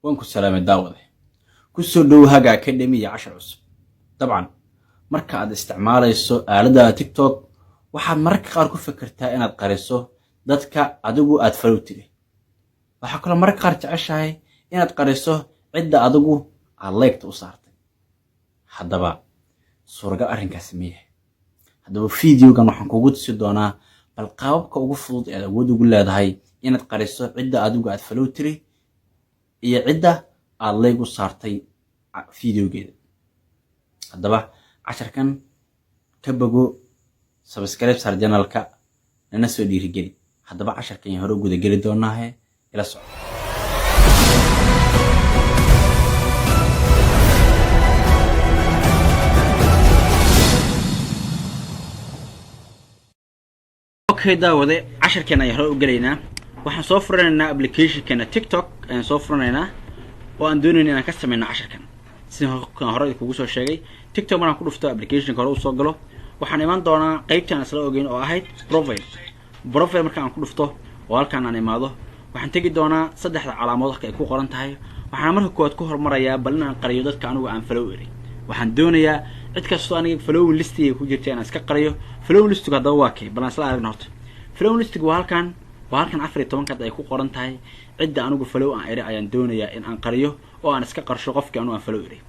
Waan ku salaamay, daawade. Ku soo dhow Haga Academy iyo cashar cusub. Dabcan, marka aad isticmaalayso aaladda TikTok, waxaad mararka qaar ku fikirtaa inaad qariso dadka adigu aad follow tiri. Waxaa kaloo mararka qaar jeceshahay inaad qariso cidda adigu aad like-ta u saartay. Haddaba, suuragal arrinkaasi ma yahay? Haddaba, videogan waxaan kugu tusi doonaa bal qaababka ugu fudud ee aad awood ugu leedahay inaad qariso cidda adigu aad follow tiri iyo cidda aad like u saartay videogeeda. Haddaba, casharkan ka bogo, subscribe saar channelka, nana soo dhiirigeli. Haddaba, casharkan yaan hore u guda geli doonaahe, ila soco. Okay daawade, casharkeena ayaan hore u gelaynaa. Waxaan soo furanaynaa applicationkeena TikTok ayaan soo furanaynaa, oo aan doonayna inaan ka sameyno casharkan. Sida hore kugu soo sheegay, TikTok markaan ku dhufto, applicationka hore usoo galo, waxaan iman doonaa qeybtii aan isla ogeyn oo ahayd profile. Profile marka aan ku dhufto oo halkaan aan imaado, waxaan tegi doonaa saddexda calaamood halka ay ku qoran tahay. Waxaan marka koowaad ku hormarayaa bal inaan qariyo dadka anigu aan follow eri. Waxaan doonayaa cid kastoo aniga following listiga ku jirta inaan iska qariyo. Following listigu haddaba waa kee? Bal aan isla aragna horta. Following listigu waa halkan, waa halkan 14-ka hadda ay ku qoran tahay. Cidda anigu follow aan eri ayaan doonayaa in aan qariyo oo aan iska qarsho qofkii anigu aan follow eri.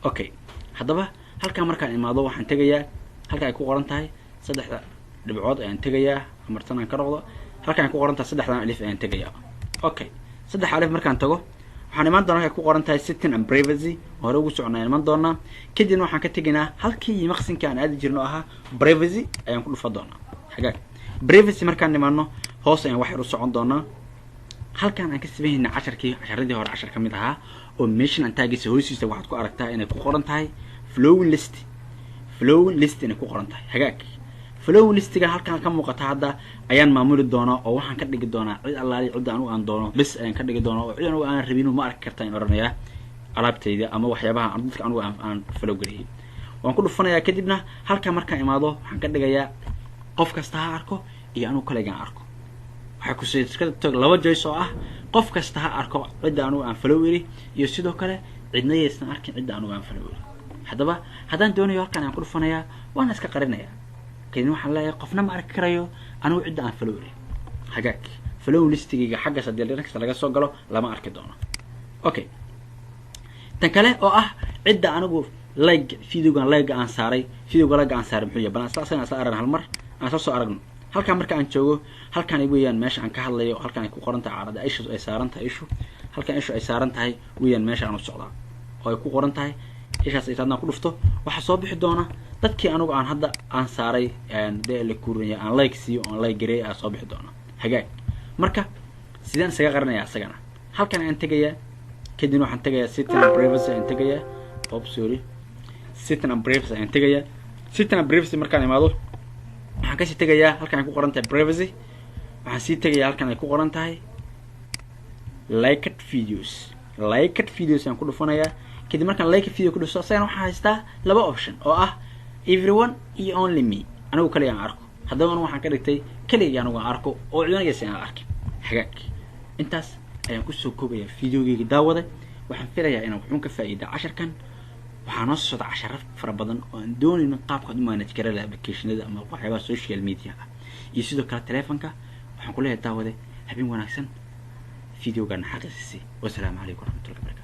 Okay, haddaba halkan markaan imaado, waxaan tegayaa halka ay ku qoran tahay saddexda dhibcood ayaan tegayaa. Amartan aan ka noqdo, halkan ay ku qoran tahay saddexdan alif ayaan tegayaa. Okay, saddex alif markaan tago, waxaan imaan doonaa halkay ku qoran tahay setting and privacy. Hore ugu soconnaa, iman doonaa. Kadibna waxaan ka tegaynaa halkii iyo maqsinka aan aadi jirno ahaa privacy ayaan ku dhufa doonaa. Hagaag, privacy markaan imaano, hoos ayaan wax yar u socon doonaa. Halkan aan ka samayhayna casharkii, casharadii hore cashar ka mid ahaa oo mention and tags hoostiisa waxaad ku aragtaa inay ku qoran tahay following list. Following list inay ku qoran tahay. Hagaag, following listiga halkan ka muuqata hadda ayaan maamuli doonaa, oo waxaan ka dhigi doonaa cid allaali cidda anugu aan doono bes ayaan ka dhigi doonaa, oo cid anugu aan rabin ma arki karta in odhanayaa alaabtayda ama waxyaabaha dadka anugu aan follow gariyay. Waan ku dhufanayaa. Kadibna halkan markaan imaado, waxaan ka dhigayaa qof kasta ha arko iyo anugu kaligaan arko. Waxay kusi laba choice oo ah qof kasta ha arko cidda anugu aan follow iri, iyo sidoo kale cidna yaysan arkin cidda anugu aan follow iri. Haddaba, haddaan doonayo, halkan aan ku dhufanayaa, waana iska qarinayaa. Kadibna waxaan leeyahay qofna ma arki karayo anigu cidda aan follow iri. Hagaag, follow listigayga xaggaas haddii dhan kasta laga soo galo lama arki doono. Okay, tan kale oo ah cidda anigu like videogan like aan saaray. Videoga like aan saaray muxuu yahay? Bal aan isla aragno, hal mar aan isla soo aragno. Halkan marka aan joogo, halkan weeyaan meesha aan ka hadlayo. Halkan ay ku qoran tahay carada ishu ay saaran tahay, ishu halkan ishu ay saaran tahay weeyaan meesha aan u socdaa, oo ay ku qoran tahay ishaas. Ay haddaan ku dhufto, waxaa soo bixi doona dadkii anigu aan hadda aan saaray, dee la kurinaya, aan like siiyo, aan like gareey aa soo bixi doona. Hagaag, marka sideen isaga qarinaya isagana? Halkan ayaan tegayaa. Kadibna waxaan tegayaa setting and privacy ayaan tegayaa. Oh sorry, setting and privacy ayaan tegayaa. Setting and privacy markaan imaado, waxaan kasii tegayaa halkan ay ku qoran tahay privacy. Waxaan sii tegayaa halkan ay ku qoran tahay liked videos. Liked videos ayaan ku dhufanayaa. Kadib markaan liked video ku dhufto, isagana waxaan haystaa laba option oo ah everyone iyo only me, anigu kaliya aan arko. Haddaba anigu waxaan ka dhigtay keligay anigu aan arko oo cidanagaysa aan arkin. Hagaag, intaas ayaan kusoo koobayaa videogeyga. Daawada, waxaan filayaa inaan wuxuun ka faa'iida casharkan. Waxaa noo soo socda casharo fara badan oo aan doonayno qaabkaad u manage kara applicationada ama waxyaabaha social media ah iyo sidoo kale telefonka. Waxaan ku leeyahay, daawade, habeen wanaagsan. Videogan xaqiisisay. Wasalaamu calaykum waraxmatullahi wabarakatu.